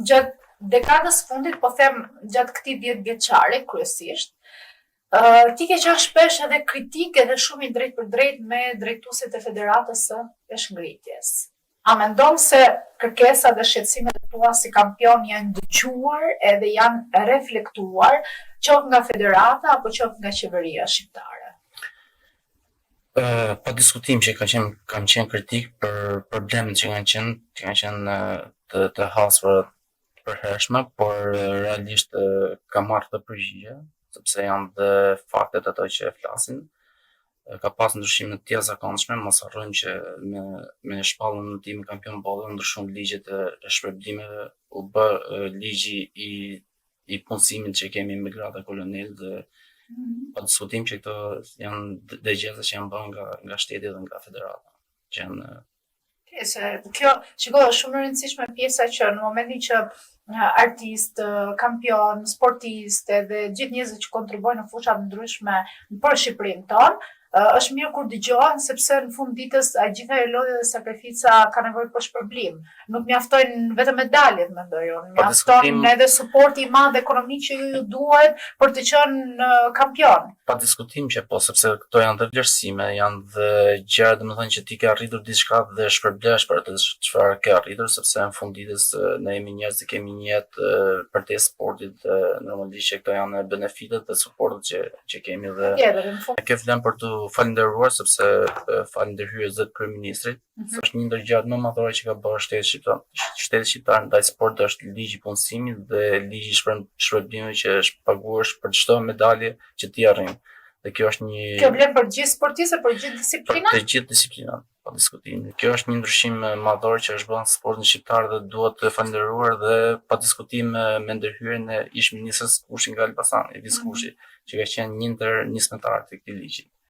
Gjatë dekadës fundit, po them gjatë këtij 10 vjeçari kryesisht, uh, ti ke qenë shpesh edhe kritik edhe shumë i drejtpërdrejt me drejtuesit e Federatës së Peshëngritjes. A mendon se kërkesat dhe shqetësimet e tua si kampion janë dëgjuar edhe janë reflektuar, qoftë nga federata apo qoftë nga qeveria shqiptare? Uh, pa diskutim që ka qenë, kam qenë kritik për problemet që kanë qenë, që kanë qenë të, të hasura të përhershme, por realisht kam marrë të përgjigje, sepse janë dhe faktet ato që e flasin. Ka pas ndryshime të jashtëzakonshme, mos harrojmë që me me shpalljen time kampion bote ndryshuan ligjet e, e shpërblimeve, u bë ligji i i punësimit që kemi me grada kolonel dhe mm -hmm. pa diskutim që këto janë dëgjesa që janë bërë nga nga shteti dhe nga federata, që janë Se kjo, shiko, është shumë e rëndësishme pjesa që në momentin që artist, kampion, sportist edhe gjithë njerëzit që kontribuojnë në fusha të ndryshme për Shqipërinë tonë, është mirë kur dëgjohen sepse në fund ditës a gjitha ajo lodhje dhe sakrifica ka nevojë për shpërblim. Nuk mjaftojnë vetëm medaljet, mendoj unë, mjafton edhe suporti i madh ekonomik që ju ju duhet për të qenë kampion. Pa diskutim që po, sepse këto janë dhe vlerësime, janë dhe gjëra domethënë që ti ke arritur diçka dhe shpërblehesh për atë çfarë ke arritur, sepse në fund ditës ne jemi njerëz që kemi një jetë përtej sportit dhe normalisht që këto janë benefitet dhe suportet që që kemi dhe Tjetër, në fund. Kjo vlen për t'u falënderuar sepse falë ndërhyrjes dhe të kryeministrit, mm -hmm. është një ndër gjërat më madhore që ka bërë shteti shqiptar, shteti shqiptar ndaj sportit është ligji i punësimit dhe ligji i shpërblimeve që është paguhesh për çdo medalje që ti arrin. Dhe kjo është një Kjo vlen për gjithë sportistët, për gjithë disiplinat? Për të gjithë disiplinat, pa diskutim. Kjo është një ndryshim madhor që është bërë në sportin shqiptar dhe duhet të falënderuar dhe pa diskutim me ndërhyrjen e ish ministres Kushi nga Elbasani, Evis mm -hmm. Kushi, që ka qenë një ndër nismëtarët e këtij ligji.